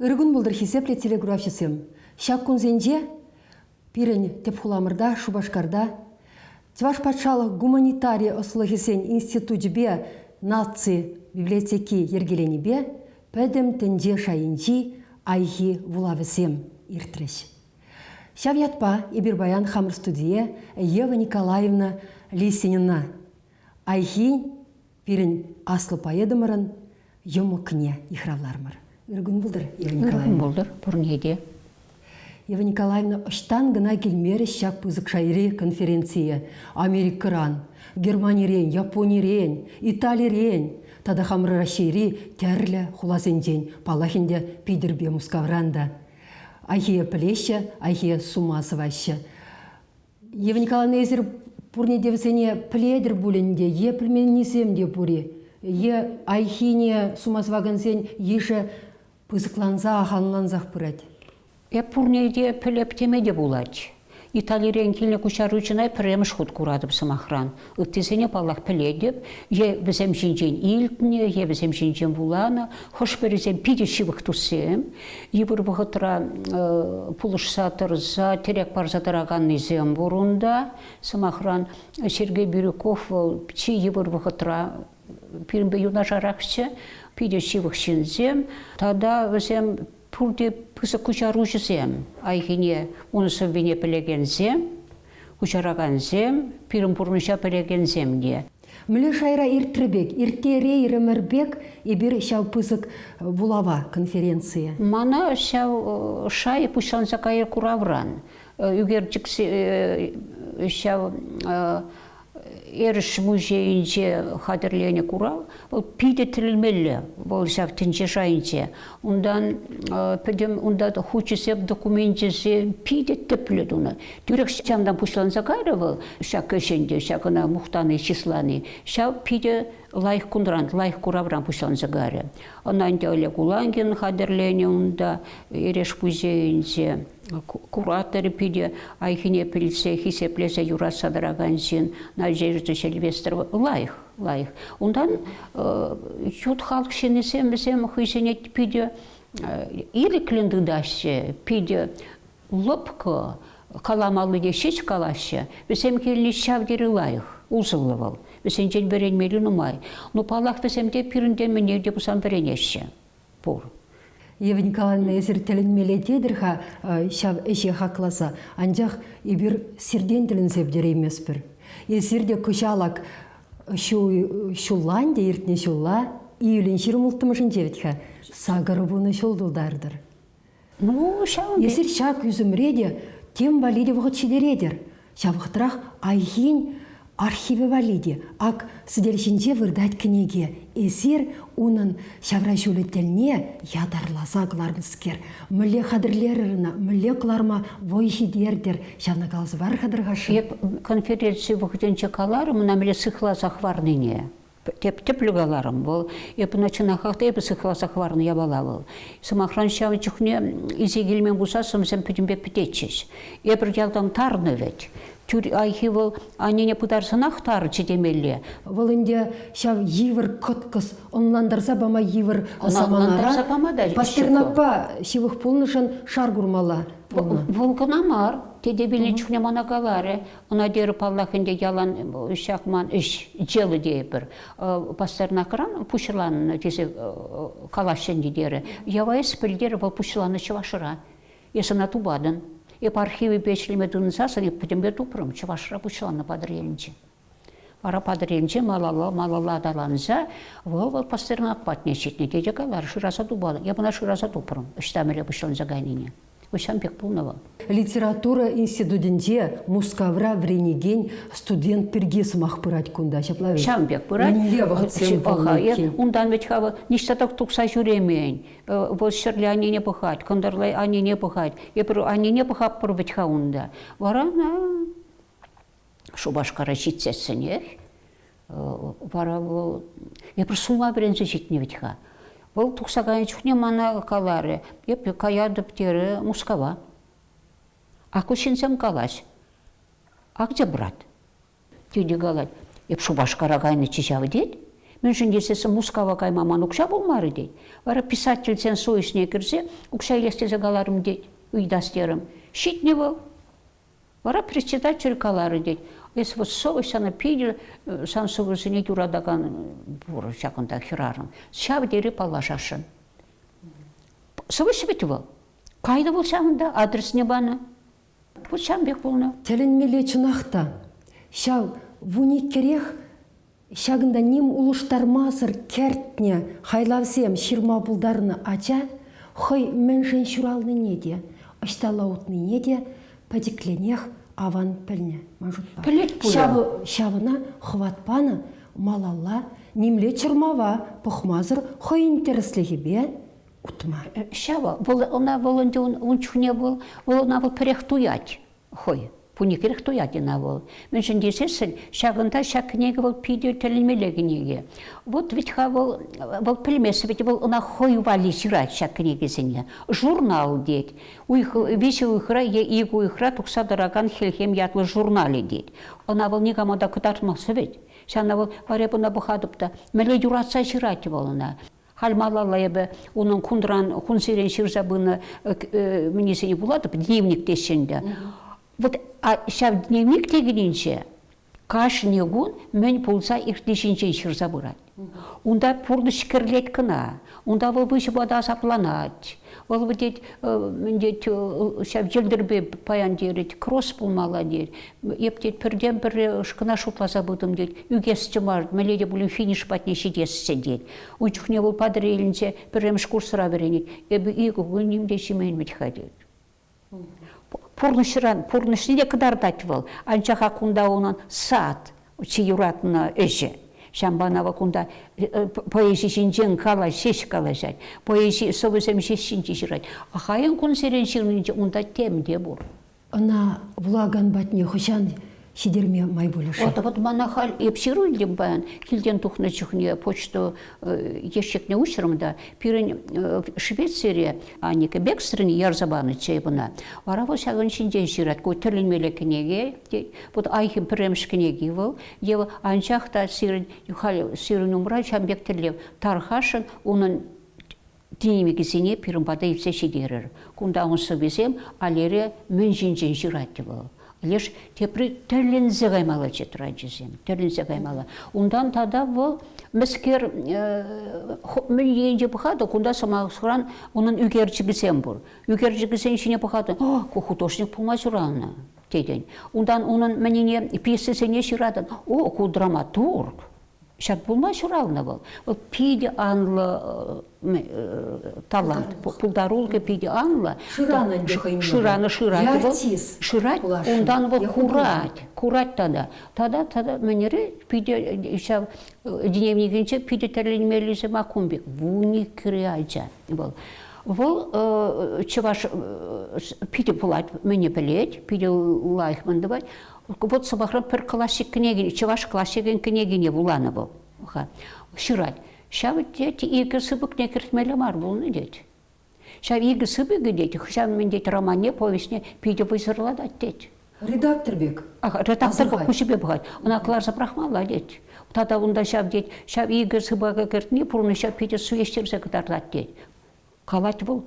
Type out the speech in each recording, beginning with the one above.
Ырӑ кун пултӑр, хисеплӗ телекуравҫӑсем! Ҫак кунсенче пирӗн тӗп хуламӑрта, Шупашкарта, Чӑваш патшалӑх гуманитари ӑслӑхӗсен институчӗпе наци библиотеки йӗркеленипе пӗтӗм тӗнче шайӗнчи Айхи вулавӗсем иртрӗҫ. Ҫав ятпа эпир паян хамӑр студие Ева Николаевна Лисинина Айхи пирӗн аслӑ поэтӑмӑрӑн йӑмӑкне йыхравларӑмӑр. Ыр кун пултӑр, Ева Николаевна. Ыр кун пултӑр пурне те. Ева Николаевна ӑҫтан кӑна килмерӗҫ ҫак пысӑк шайри конференцие? Америкӑран, Германирен, Японирен, Италирен тата хамӑр Раҫҫейри тӗрлӗ хуласенчен, паллах ӗнтӗ, Питӗрпе Мускавран та. Айхие пӗлеҫҫӗ, Айхие сума сӑваҫҫӗ. Ева Николаевна, эсир пурне те вӗсене пӗлетӗр пуль ӗнтӗ, е пӗлменнисем те пур-и? Е Айхине сума сӑвакансен йышӗ пысӑкланса, аханлансах пырать? Эп пурне те пӗлеп теме те пулать. Италирен килнӗ куҫаруҫӑна пӗрремӗш хут куратӑп сӑмахран. Ыттисене, паллах, пӗлетӗп. Е вӗсем ҫинчен илтнӗ, е вӗсем ҫинчен вуланӑ. Хӑш-пӗрисем питӗ ҫывӑх туссем. Йывӑр вӑхӑтра пулӑшса тӑрса, тӗрек парса тӑраканнисем пур унта. Сӑмахран, Сергей Бирюков вӑл чи йывӑр вӑхӑтра пирӗнпе юнашарахчӗ. Питӗ ҫывӑх ҫынсем. Тата вӗсем пурте пысӑк куҫаруҫӑсем. Айхине ун сӑввине пӗлекенсем, куҫаракансем, пирӗн пурнӑҫа пӗлекенсем те. Мӗнле шайра иртрӗ пек, ирттерейрӗмӗр пек эпир ҫав пысӑк вулава, конференцие? Мана ҫав шай пуҫланса кайрӗ куравран. Ӳкерчӗк ҫав Эрӗш музейӗнче хатӗрленӗ курав вӑл питӗ тӗлӗнмелле вӑл ҫав тӗнче шайӗнче. Унтан пӗтӗм унта хучӗсем, докуменчӗсем питӗ тӗплӗ тунӑ. Тӳрех ҫавӑнтан пуҫланса кайрӗ вӑл ҫак ӗҫ ӗнтӗ, ҫакӑна мухтани, чыслани. Ҫав питӗ лайӑх кунран, лайӑх куравран пуҫланса кайрӗ. Ӑна ӗнтӗ Олег Улангин хатӗрленӗ унта Эреш музейӗнче. Кураторӗ питӗ айхине пӗлсе, хисеплесе юратса тӑракан ҫын Надежда Сильвестрова лайӑх, лайӑх. Унтан ют халӑх ҫыннисем вӗсем хӑйсене питӗ ирӗклӗн тытаҫҫӗ, питӗ лӑпкӑ, каламаллине ҫеҫ калаҫҫӗ. Вӗсем килни ҫав тери лайӑх, усӑллӑ вӑл. Вӗсенчен вӗренмелли нумай. Ну, паллах, вӗсем те пирӗнтен мӗне те пулсан вӗренеҫҫӗ. Пур. Ева Николаевна, эсир тӗлӗнмелле тетӗр-ха ҫав ӗҫе хакласа. Анчах эпир сиртен тӗлӗнсе пӗтерейместпӗр. Эсир те кӑҫал ак ҫулла ӗнтӗ иртнӗ ҫулла июлӗн 26-мӗшӗнче вӗт-ха 80 ҫул тултартӑр. Ну, ҫавӑн пек. Эсир ҫак ӳсӗмре те тем валли те вӑхӑт ҫитеретӗр. Ҫав вӑхӑтрах Айхин архивӗ валли те ак сӗтел ҫинче выртать кӗнеке. Эсир унӑн ҫавра ҫулӗ тӗлне ятарласа кӑларнӑскер. Мӗнле хатӗрлерӗр ӑна, мӗнле кӑларма вӑй ҫитертӗр, ҫавна каласа пар-ха Эп конференци вӑхӑтӗнче каларӑм ӑна мӗнле сыхласа хӑварнине. Тӗплӗ каларӑм вӑл. Эп ӑна чӑнахах та эпӗ сыхласа хӑварнӑ япала вӑл. Сӑмахран, ҫав чухне илсе килмен пулсассӑн вӗсем пӗтӗмпе пӗтетчӗҫ. Эпир ялтан тарнӑ вӗт. Тӳр айхи вӑл аннене пытарсанах тарчӗ темелле. Вӑл ӗнтӗ ҫав йывӑр кӑткӑс ӑнлантарса пама йывӑр саманара Пастернакпа ҫывӑх пулнӑшӑн шар курмалла пулнӑ. Вӑл кӑна мар, тете вилнӗ чухне мана каларӗ. Ӑна терӗ, паллах ӗнтӗ, ялан ҫак ман ӗҫ дело тейӗпӗр. Пастернакран пуҫланнӑ тесе калаҫҫӗ ӗнтӗ терӗ. Ява эс пӗлтер, вӑл пуҫланнӑ Чӑвашра. Эс ӑна тупатӑн. Эп архивӗпе ӗҫлеме тытӑнсассӑн эп пӗтӗмпе тупрӑм. Чӑвашра пуҫланнӑ Патӑрьелӗнче. Вара Патӑрьелӗнче малалла, малалла аталанса вӑл вӑл Пастернак патне ҫитнӗ. Тете каларӗ, шыраса тупатӑн. Эп ӑна шыраса тупрӑм, ӑҫта мӗнле пуҫланса кайнине. Ҫавӑн пек пулнӑ вӑл. Литература институтӗнче Мускавра вӗренекен студент пирки сӑмах пырать кунта, ҫапла вӗт? Ҫавӑн пек пырать. Мӗнле вӑхӑтсем пулнӑ иккен? Унтан вӗт-ха вӑл ниҫта та тухса ҫӳремен. Вӑл ҫӗрле аннене пӑхать, кӑнтӑрла аннене пӑхать. Эпир аннене пӑхатпӑр вӗт-ха унта. Вара ӑна Шупашкара ҫитсессӗнех вара вӑл эпир сума вӗренсе ҫитнӗ вӗт-ха. Вӑл тухса кайнӑ чухне мана каларӗ, эп каятӑп терӗ Мускава. А ку ҫынсем калаҫ. А где брат? Тете калать, эп Шупашкара кайнӑччӗ ҫав тет. Мӗншӗн тесессӗн Мускава кайма ман укҫа пулмарӗ тет. Вара писательсен союзне кӗрсе укҫа илес тесе каларӑм тет, ыйтас терӗм. Ҫитнӗ вӑл. Вара председатель каларӗ тет, эс вот сӑвӑҫ сана питӗ сан сӑвӑсене юратакан пур ҫакӑнта хӗрарӑм. Ҫав тери паллашасшӑн. Сӑвӑҫ вӗт вӑл. Кайнӑ вӑл ҫавӑнта, адресне панӑ. Вот ҫавӑн пек пулнӑ. Тӗлӗнмелле чӑнах та. Ҫав вуниккӗрех ҫакӑнта ним улӑштармасӑр кӗртнӗ хайлавсем ҫырма пултарнӑ ача хӑй мӗншӗн ҫуралнине те, ӑҫталла утнине те пӗчӗкленех аван пӗлнӗ, ман шутпа. Пӗлет пулӗ. Ҫавна хӑват панӑ малалла нимле чӑрмава пӑхмасӑр хӑйӗн тӗрӗслӗхӗпе утма. Ҫавӑ, вӑл ӑна вӑл ӗнтӗ ун чухне вӑл, вӑл ӑна вӑл пӗрех туять хӑй. Пуникерех туять ӑна вӑл. Мӗншӗн тесессӗн ҫакӑнта ҫак кӗнеке вӑл питӗ тӗлӗнмелле кӗнеке. Вот вӗт-ха вӑл, вӑл пӗлмест вӗт вӑл ӑна хӑй валли ҫырать ҫак кӗнекесене. Журнал тет. Уйӑх, виҫӗ уйӑхра е ик уйӑхра тухса тӑракан Хӗлхем ятлӑ журналӗ тет. Ӑна вӑл никама та кӑтартмасть вӗт. Ҫавна вӑл вара эп ӑна пӑхатӑп та, мӗнле юратса ҫырать вӑл ӑна. Халь малалла эпӗ унӑн кунран кунсерен ҫырса пынӑ мӗнесене вулатӑп, дневник теҫҫӗ ӗнтӗ. Вот ҫав дневник текенӗнче кашни кун мӗн пулса иртни ҫинчен ҫырса пырать. Унта пурнӑҫ кӗрлет кӑна. Унта вӑл выҫӑпа та асапланать. Вӑл тет, мӗн тет, ҫав йӗлтӗрпе паян терет, кросс пулмалла тет. Эп тет пӗртен-пӗрре кӑна шутласа пытӑм тет. Ӳкесчӗ мар, мӗнле те пулин финиш патне ҫитесчӗ тет. Ун чухне вӑл Патӑрьелӗнче пӗрремӗш курсра вӗренет. Эпӗ икӗ кун ним те ҫимен вӗт-ха тет. Пурнӑҫран, пурнӑҫне те кӑтартать вӑл. Анчах ак кунта унӑн сад чи юратнӑ ӗҫӗ. Ҫавӑнпа ӑна вӑл кунта поэзи ҫинчен калаҫ ҫеҫ калаҫать. Поэзи сӑвӑсем ҫеҫ ҫинче ҫырать. Хайӗн кунсерен ҫырнинче унта тем те пур. Ӑна вулакан патне хӑҫан ҫитерме май пулӗ-ши? Вот, вот мана халь эп ҫыру илтӗм паян. Килтен тухнӑ чухне почта ещӗкне уҫрӑм та пирӗн Швецире Анника Бекстрин ярса панӑччӗ эп ӑна. Вара вӑл ҫакӑн ҫинчен ҫырать. Ку тӗлӗнмелле кӗнеке тет. Вот Айхин пӗрремӗш кӗнеки вӑл. Е анчах та сирӗн халь сирӗн умра ҫавӑн пек тӗллев. Тархасшӑн унӑн дневникӗсене пирӗн пата илсе ҫитерӗр. Кунта ун сӑввисем Алере мӗн ҫинчен ҫырать вӑл. Леш тепри тӗлӗнсе каймалла тетрадьсем, тӗлӗнсе каймалла. Унтан тата вӑл мӗскер мӗн енче пӑхатӑн, кунта сӑмахран унӑн ӳкерчӗкӗсем пур. Ӳкерчӗкӗсем ҫине пӑхатӑн, ку художник пулма ҫуралнӑ тетӗн. Унтан унӑн мӗнне пьесисене ҫыратӑн, о, ку драматург. Ҫак пулма ҫуралнӑ вӑл. Вӑл питӗ анлӑ талант, пултарулӑхӗ питӗ анлӑ. Шыранӑ ӗнтӗ хӑйне. Шыранӑ, шырать вӑл. Шырать, унтан вӑл курать, курать тата. Тата, тата мӗнере питӗ ҫав дневникӗнче питӗ тӗлӗнмеллисем ак кун пек. Вуниккӗри ача вӑл. Вӑл чӑваш питӗ пулать, мӗне пӗлет, питӗ лайӑх мӗн тӑвать. Вот сӑмахран пӗр классик кӗнеки, чӑваш классикӗн кӗнекине вуланӑ вӑл. Ҫырать. Ҫав тет икӗ сыпӑкне кӗртмелле мар пулнӑ тет. Ҫав икӗ сыпӑкӗ тет, ҫав мӗн тет романне, повеҫне питӗ вӑйсӑрлатать тет. Редактор пек. Ага, редактор куҫӗпе пӑхать. Ӑна кӑларса пӑрахмалла тет. Тата унта ҫав тет, ҫав икӗ сыпӑка кӗртни пурнӑҫа питӗ суеҫтерсе кӑтартать тет. Калать вӑл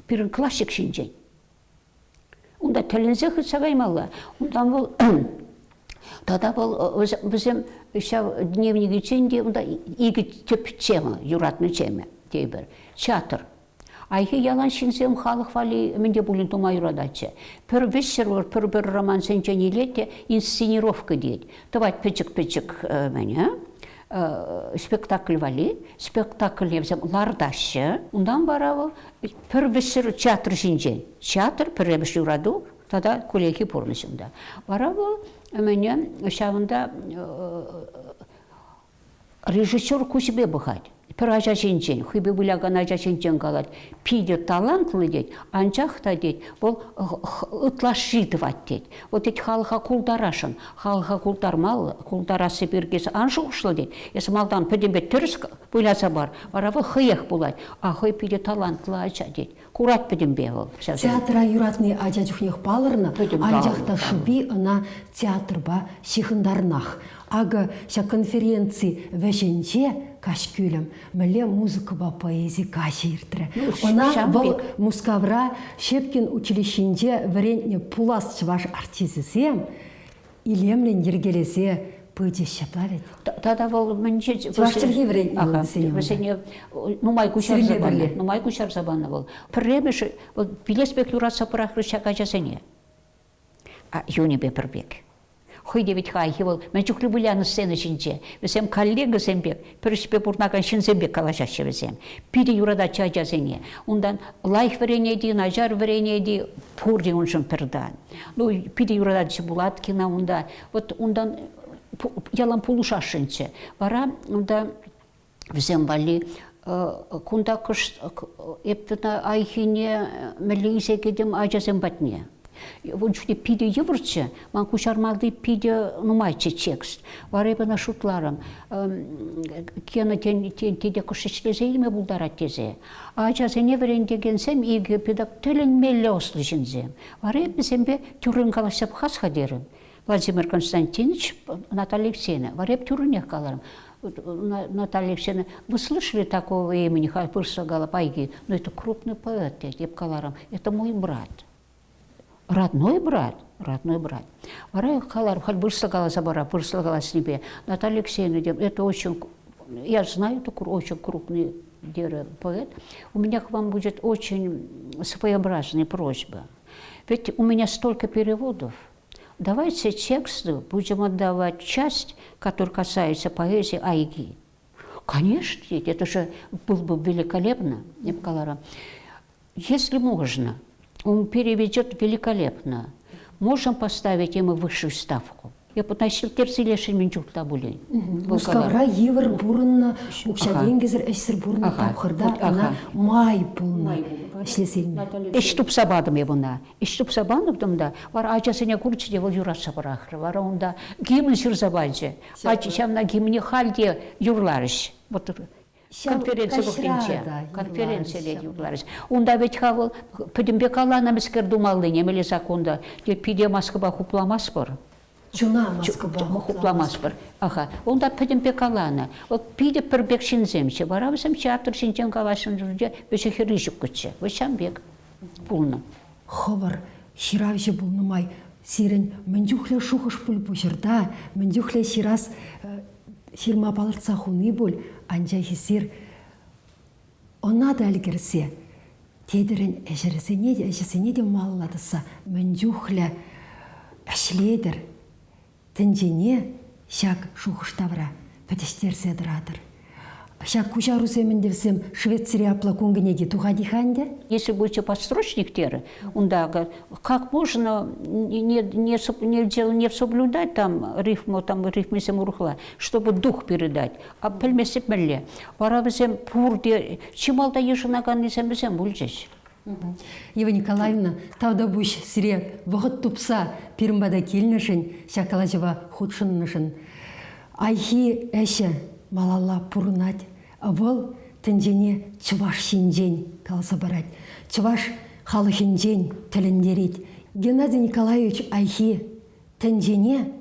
пирӗн классик ҫинчен. Унта тӗлӗнсе хытса каймалла. Унтан вӑл тата вӑл вӗсем ҫав дневникӗнчен те унта икӗ тӗп тема, юратнӑ тема тейӗпӗр. Театр. Айхи ялан ҫынсем халӑх валли мӗн те пулин тума юрататчӗ. Пӗр вӗҫсӗр пӗр-пӗр романсенчен илет те инсценировка тет. Тӑвать пӗчӗк-пӗчӗк мӗне спектакль валли. Спектакльне вӗсем лартаҫҫӗ. Унтан вара вӑл пӗр вӗҫсӗр театр ҫинчен. Театр пӗрремӗш юрату тата кулленхи пурнӑҫ унта. Вара вӑл мӗне ҫавӑнта режиссер куҫӗпе пӑхать. Пӗр ача ҫинчен, хӑйпе вылякан ача ҫинчен калать. Питӗ талантлӑ тет, анчах та тет, вӑл ытлашши тӑвать тет. Вӑл тет халӑха култарасшӑн. Халӑха култармалла, култарасси пирки ан шухӑшла тет. Эс малтан пӗтӗмпе тӗрӗс. Выляса пар. Вара вӑл хӑех пулать. А хӑй питӗ талантлӑ ача тет. Курать пӗтӗмпе вӑл. Театра юратни ача чухнех палӑрнӑ, анчах та шӑпи ӑна театрпа ҫыхӑнтарнах. Акӑ ҫак конференци вӗҫӗнче каҫкӳлӗм мӗнле музыкӑпа поэзи каҫӗ иртрӗ. Ӑна вӑл Мускавра Щепкин училищинче вӗрентнӗ пулас чӑваш артисчӗсем илемлӗн йӗркелесе пычӗҫ ҫапла вӗт. Тата вӑл мӗнче чӑваш чӗлхи вӗрентнӗ вӗсене. Вӗсене нумай куҫарса панӑ, нумай куҫарса панӑ вӑл. Пӗрремӗш вӑл вилес пек юратса пӑрахрӗ ҫак ачасене. Юнӗпе пӗр пек. Хӑй те вӗт хайхи вӑл мӗн чухлӗ вылянӑ сцена ҫинче. Вӗсем коллегӑсем пек, пӗр ӗҫпе пурӑнакан ҫынсем пек калаҫаҫҫӗ вӗсем. Питӗ юрататчӗ ачасене. Унтан лайӑх вӗренет-и, начар вӗренет-и, пурте уншӑн пӗр тан. Ну, питӗ юрататчӗ Булаткина унта. Вот унтан ялан пулӑшасшӑнччӗ. Вара унта вӗсем валли кунта кӑшт эп айхине мӗнле илсе кӗтӗм ачасем патне. Ун чухне питӗ йывӑрччӗ, ман куҫармалли питӗ нумайччӗ текст. Вара эпӗ ӑна шутларӑм, Кена тен, тете кӑшт ӗҫлесе илме пултарать тесе. Ачасене вӗрентекенсем икӗ педагог тӗлӗнмелле ӑслӑ ҫынсем. Вара эп вӗсемпе тӳррӗн калаҫса пӑхас-ха терӗм. Владимир Константинович, Наталья Алексеевна, вара эп тӳррӗнех каларӑм. Наталья Алексеевна, вы слышали такого имени Хайпырса Галапайги? Ну, это крупный поэт, тет. Эп каларӑм, это мой брат. Родной брат, родной брат. Вара каларӑм, халь вырӑсла каласа пара, вырӑсла каласнипе. Наталья Алексеевна, это очень, я знаю, это очень крупный поэт. У меня к вам будет очень своеобразная просьба. Ведь у меня столько переводов. Давайте тексты будем отдавать часть, которая касается поэзии Айги. Конечно, это же было бы великолепно, Калара. Если можно, он переведет великолепно. Можем поставить ему высшую ставку. Я пытаюсь терсилешӗн чухта пулин. Мускавра йывӑр пурӑннӑ, укҫа-тенкӗсӗр, ӗҫсӗр пурӑннӑ тапхӑрта ӑна май пулнӑ ӗҫлесе илме. Ӗҫ тупса патӑм эп ӑна. Ӗҫ тупса панӑ та вара ачасене курчӗ те вӑл юратса пӑрахрӗ. Вара унта гимн ҫырса пачӗ. Ҫавна гимне халь те юрларӗҫ. Вот конференци вӑхӑтӗнче конференцире юрларӗҫ. Унта вӗт-ха вӑл пӗтӗмпе каланӑ мӗскер тумаллине мӗнле саккунта. Пире маскӑпа хупламастпӑр. Чуна маскӑпа хупламастпӑр. Аха. Унта пӗтӗмпе каланӑ. Вӑл питӗ пӗр пек ҫынсемччӗ. Вара вӗсем театр ҫинчен калаҫнӑ чухне вӗҫӗ-хӗрри ҫуккӑччӗ. Вӑт ҫавӑн пек пулнӑ. Хӑвӑр ҫыравҫӑ пулнӑ май сирӗн мӗн чухлӗ шухӑш пуль пуҫӑрта, мӗн чухлӗ ҫырас ҫырма палӑртса хуни пуль, анчах эсир ӑна та ӗлкӗрсе тетӗрӗн ӗҫӗрсене те, ӗҫӗсене те малалла тӑсса мӗн чухлӗ ӗҫлетӗр, тӗнчене ҫак шухӑш тавра пӗтӗҫтерсе тӑратӑр. Ҫак куҫарусем ӗнтӗ вӗсем Швецире апла кун кӗнеки тухать-и-ха ӗнтӗ? Если будете подстрочник терӗ, унта как можно не, не, не, не соблюдать там рифму, там рифмисем урӑхла, чтобы дух передать. А пӗлместӗп мӗнле. Вара вӗсем пурте чи малта йышӑнаканнисем вӗсем пулчӗҫ. Ева Николаевна, тавтапуҫ сире вӑхӑт тупса пирӗн пата килнӗшӗн, ҫак калаҫӑва хутшӑннӑшӑн. Айхи ӗҫӗ малалла пурӑнать. Вӑл тӗнчене чӑваш ҫинчен каласа парать, чӑваш халӑхӗнчен тӗлӗнтерет. Геннадий Николаевич Айхи тӗнчене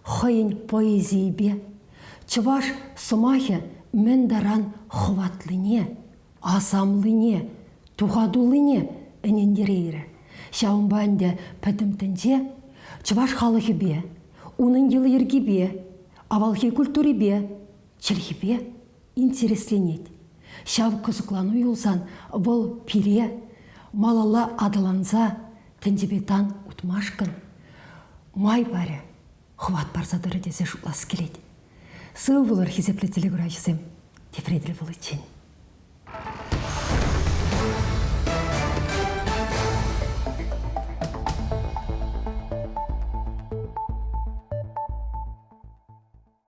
хӑйӗн поэзийӗпе чӑваш сӑмахӗ мӗн таран хӑватлине, асамлине, тухатуллине ӗнентерейрӗ. Ҫавӑнпа ӗнтӗ пӗтӗм тӗнче чӑваш халӑхӗпе, унӑн йӑли-йӗркипе, авалхи культурипе, чӗлхипе интересленет. Ҫав кӑсӑклану юлсан вӑл пире малалла аталанса тӗнчепе тан утмашкӑн май парӗ, хӑват парса тӑрӗ тесе шутлас килет. Сывӑ пулӑр, хисеплӗ телекураҫӑсем, тепре тӗл пуличчен.